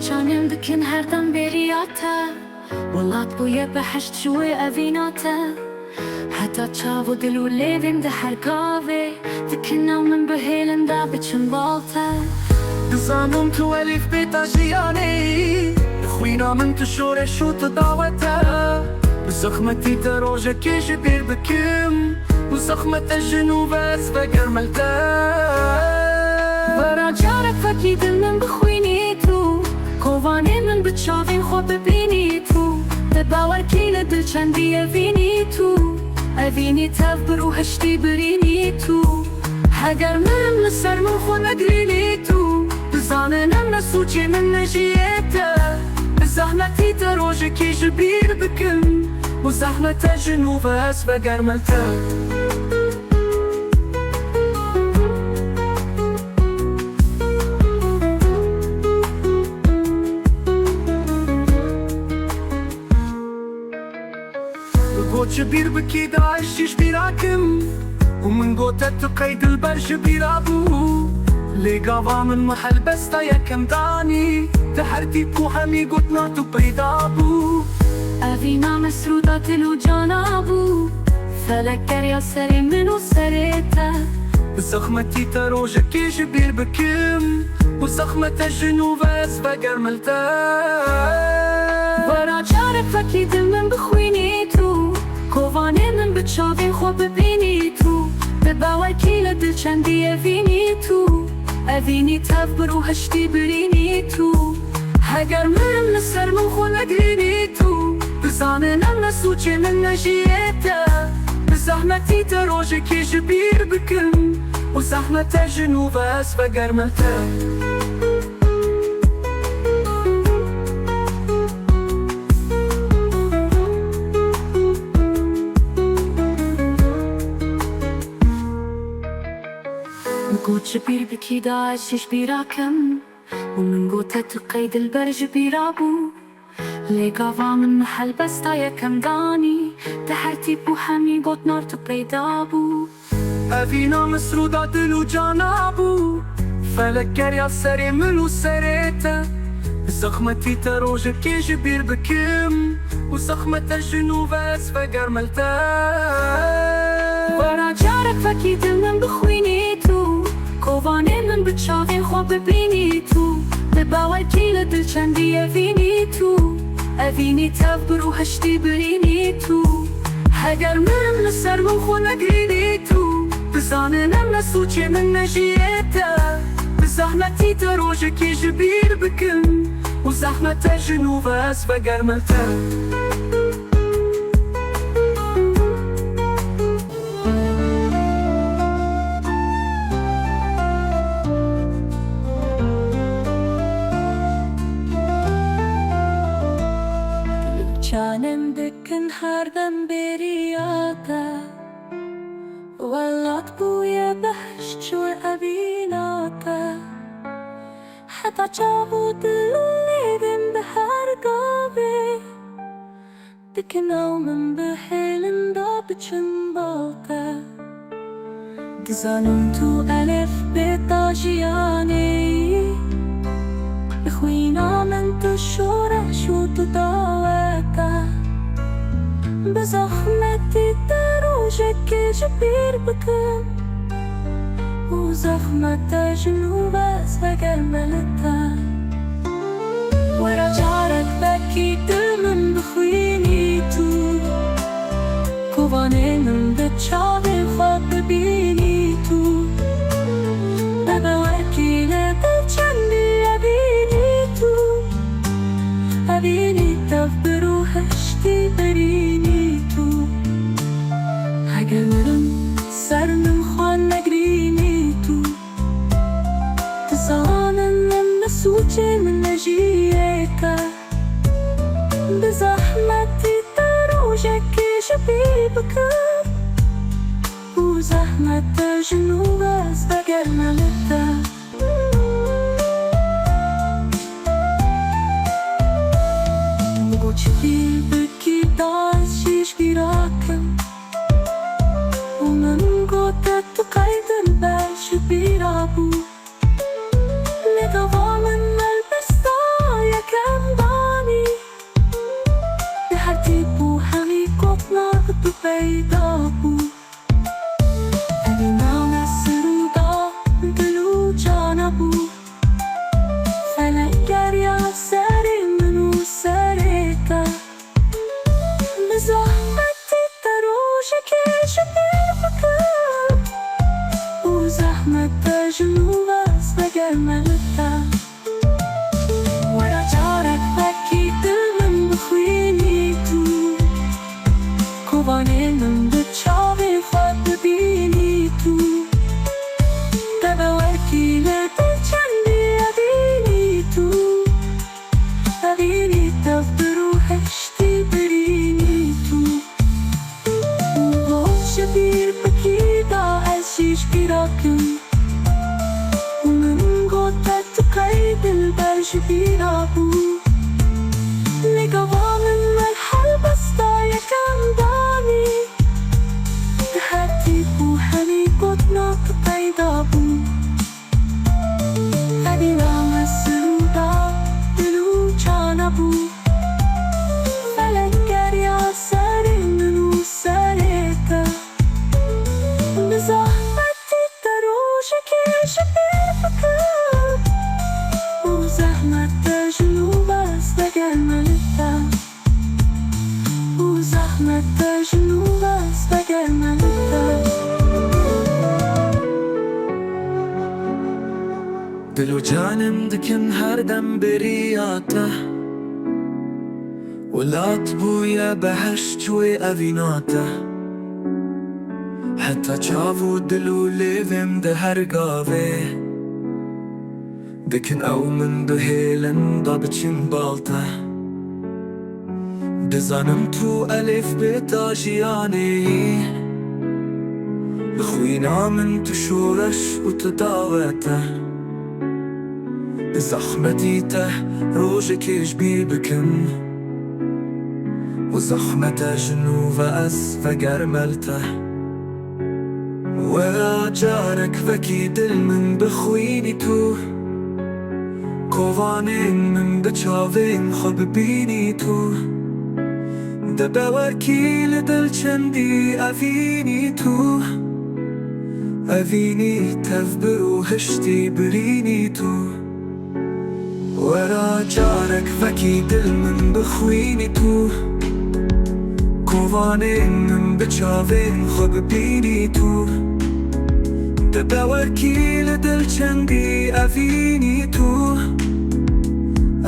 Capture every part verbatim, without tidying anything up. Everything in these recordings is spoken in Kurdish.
Çanim dikin her dem bêriya te. Welat bûye behişt ji wê evîna te. Heta çav û dil û lêvên di her gavê. Dikin ew min bihêlin da biçim bal te. Dizanim tu elîfbêta jiyanê yî. Xwîna min tu şoreş û tu dawet e. Bi zexmetî te rojekê ji bîr bikim. Û zexmete ji nû ve ez vegerim li te. Wera carek fekî dil min bixwînî tu. Kovanê min bi çavên xwe bibînî tu. Bi bawerkî li dil çendî evînî tu. Evînî tev bi rû hiştî birînî tu. Heger mirim li ser min xwe negirînî tu. Bizanin em ne sûcê min ne jiyê te. Bi zehmetî te rojekê ji bîr bikim. Û zehmete ji nû ve ez vegerim li te. Got ji bîr bikî da ez jî ji bîra kim. Û min gote tu qey dilber ji bîra bû. Lê gava min mi helbesta yekem danî. Di her tîp û hemî gotina tu peyda bû. Evîna min srûda dil û cana bû. Felek geriya serê min û serê te. Bi zexmetî te rojekê ji bîr bikim. Û zexmete ji nû ve ez vegerim li te. Wera carek fekî dil min bixwînî tu. Kovanê min bi çavên xwe bibînî tu. Bi bawerkî li dil çendî evînî tu. Evînî tev bi rû hiştî birînî tu. Heger mirim li ser min xwe negirînî tu. Bizanin em ne sûcê min ne jiyê te. Bi zehmetî te rojekê ji bîr bikim. Û zehmete ji nû ve ez vegerim li te. Got ji bîr bikî da ez jî ji bîra kim. Û min gote tu qey dilber ji bîra bû. Lê gava min mi helbesta yekem danî. Di her tîp û hemî gotina tu peyda bû. Evîna min srûda dil û cana bû. Felek geriya serê min û serê te. Bi zexmetî te rojekê ji bîr bikim. Û zexmete ji nû ve ez vegerim li te. Wera carek fekî dil min bixwînî tu. Kovanê min bi çavên xwe bibînî tu. Bi bawerkî li dil çendî evînî tu. Evînî tev bi rû hiştî birînî tu. Heger mirim li ser min xwe negirînî tu. Bizanin em ne sûcê min ne jiyê te. Bi zehmetî te rojekê ji bîr bikim. Û zehmete ji nû ve ez vegerim li te. Çanim dikin her dem bêriya te. Welat bûye behişt ji wê evîna te. Heta çav û dil û lêvên bi her gavê. Dikin ew min bihêlin da biçim bal te. Dizanim tu elîfbêta jiyanê yî. Bi xwîna min tu şoreş û tu dawet e. Bi zehmetî te rojekê ji bîr bikim. Û zehmete ji nû ve ez vegerim li te. Wera carek fekî dil min bixwînî tu. Kovanê min bi çavên xwe bibînî tu. Bi bawerkî li dil çendî evînî tu. Evînî tev bi rû hiştî birînî tu. Heger mirim ser min xwe negirînî tu. Dizanin em ne sûcê min ne jiyê te. Bi zehmetî te rojekê ji bîr bikim. Û zehmete ji nû ve ez vegerim li te. Got ji bîr bikî da ez jî ji bîra kim. Û min gote tu qey dilber ji bîra bû. Lê gava min helbesta ye tu peyda bû. Evîna me sirûda dil û cana bû. Felek geriya serê min û serê te. Bi zehmetî te rojekê ji bîr bikim û zehmet te ji nû ez vegerme li te. Were carek vekî dil min bixwînî tu. Kovanê min bi çavê xwe bibînî tu. Te be wekî lê te çendî evînî tu. Evînî tev bi rûhiştî birînî tu. Got ji bîr bikî da ez jî ji bîra kim. Û min got te tu qey dilber ji bîra bû. Lê gava min me helbesta yekem danî. Di her tîp û hemî gotina tu peyda bû. Evîna me sirûda dil û cana bû. Felek geriya serê min û serê te. Bi zehmetî te rojekê ji bîr bikim. Û zehmet te ji nû ez vegerme li te. Û zehmet te ji nû ez vegerme li te. Dil û canim dikin her dem bêriya te. Welat bûye behişt wê evîna te. Heta çav û dil û lêvên di her gavê. Dikin ew min bihêlin da biçin bal te. Dizanim tu elîfbê ta jiyanê yî. Li xwîna min tu şoreş û tu dawet e. Bi zehmetî te rojekê ji bîr bikim. Û zehmet e ji nû ve ez vegerme li te. Wera carek vekî dil min bixwînî tu. Kovanên min bi çavên xwe bibînî tu. De be wekî li dil çendî evînî tu. Evînî tev bi rûhiştî birînî tu. Wera carek vekî dil min bixwînî tu. Kovanên min bi çavên xwe bibînî tu. De be wekî li dil çendî evînî tu.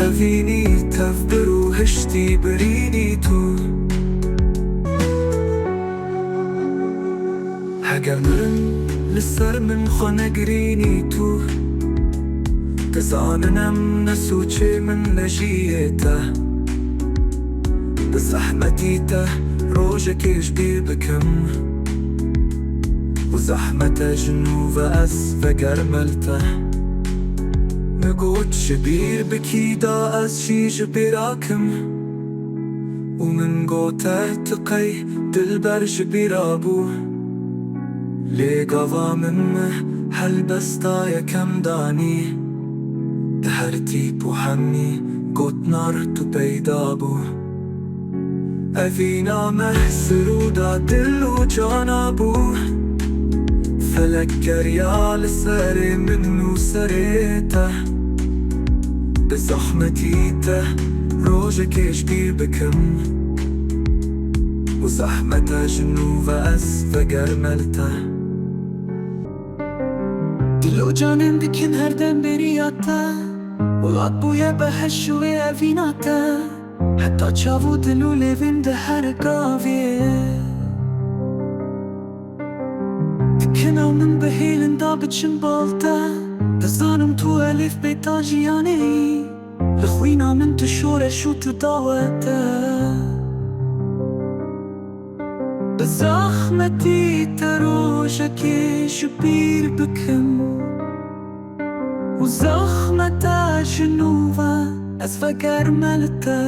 Evînî tev bi rûhiştî birînî tu. Heger mirim li ser min xwe negirînî tu. Dizanin em ne sûçê min ne jiyê te. Bi zehmetî te rojekê ji bîr bikim. Û zehmet e ji nû ve ez vegerme li te. Min got ji bîr bikî da ez jî ji bîra kim. Û min got te tu qey dilber ji bîra bû. Lê gava min me helbesta yekem danî. Di her tîp û hemî gotina tu peyda bû. Evîna me sirûda dil û cana bû. Felek geriya li serê min û serê te. Bi zehmetî te rojekê ji bîr bikim. Û zehmet e ji nû ve ez vegerme li te. Dil û canim dikin her dem bêriya te. Welat bûye behişt wê evîna te. Heta çav û dil û lêvên di her gavê. Dikin ew min bihêlin da biçim bal te. Dizanim tu elîfbê ta jiyanê yî. Li xwîna min tu şoreş û tu dawet e. Bi zehmetî te rojekê ji bîr bikim. Û zehmet e ji nû ve ez vegerme li te.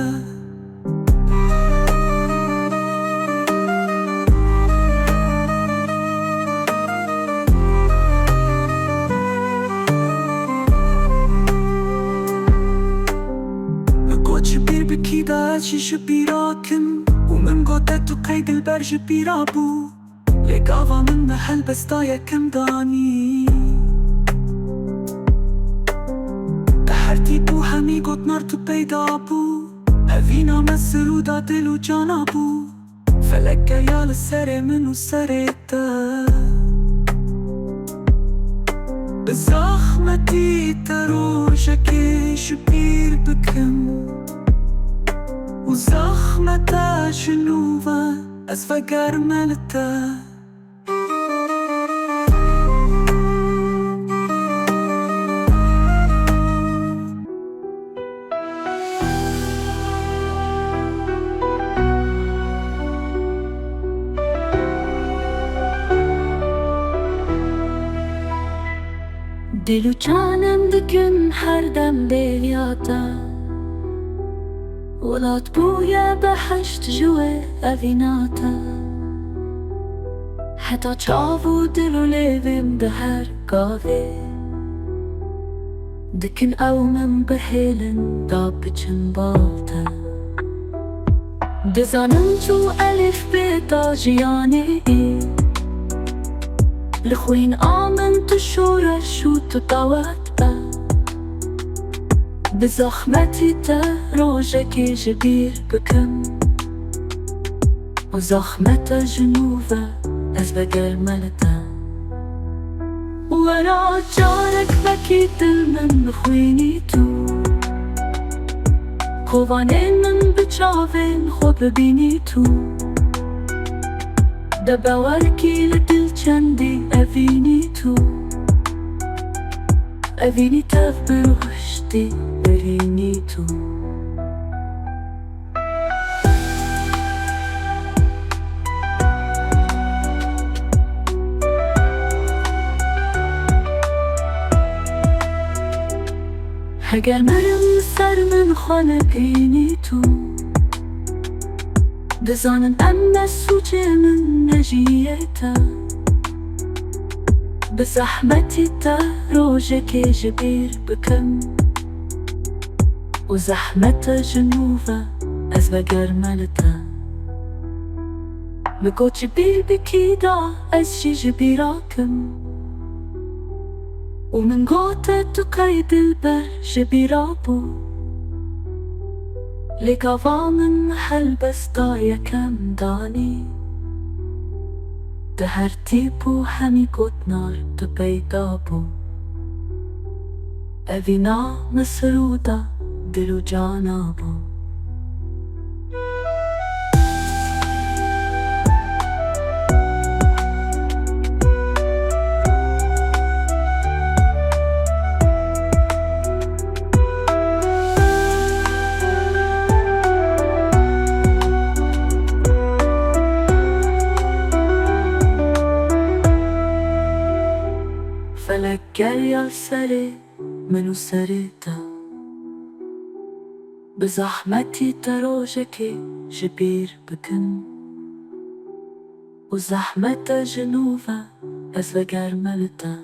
Min got ji bîr bikî da ez jî ji bîra kim. Û Min gote tu qey dilber ji bîra bû, lê gava min me helbesta yekem danî. Te her tîp û hemî got nar tu peyda bû. Evîna me sirûda dil û cana bû. Felek geriya li serê min û serê te. Bi zexmetî te rojekê ji bîr bikim. Û zexmeta ji nû ve ez vegerme li te. Dil û canim dikin her dem bêriya te. Welat bûye behişt ji wê evîna te. Heta çav û dil û lêvên di her gavê dikin ew min bihêlin da biçin bal te. Dizanim tu elîfbê da jiyanê, li xwîna min tu şoreş û tu dawet be. Bi zexmetî te rojekê ji bîr bikim. Û zexmeta ji nû ve ez vegerme li te. Wera carek vekî dil min bixwînî tu. Kovanên min bi çavên xwe bibînî tu. De bawer kî li dil çendî evînî tu. Evînî tev bi rûhiştî birînî tu. Heger mirim li ser min xwe nebînî tu. Dizanin em ne sûcê min ne jiyê te. Bi zehmetî te rojekê ji bîr bikim. Û zehmeta ji nû ve ez vegerme li te. Min got ji bîr bikî da ez jî ji bîra kim. Û min gote tu qey dilber ji bîra bû. Lê gava min helbesta yekem danî. Di her tîp û hemî got nar tu peyda bû. Evîna min sirûda dil û cana bû. Felek geriya serê min û serê te. Bi zehmetî te rojekê ji bîr bikim. Û zehmeta ji nû ve ez vegerme li te.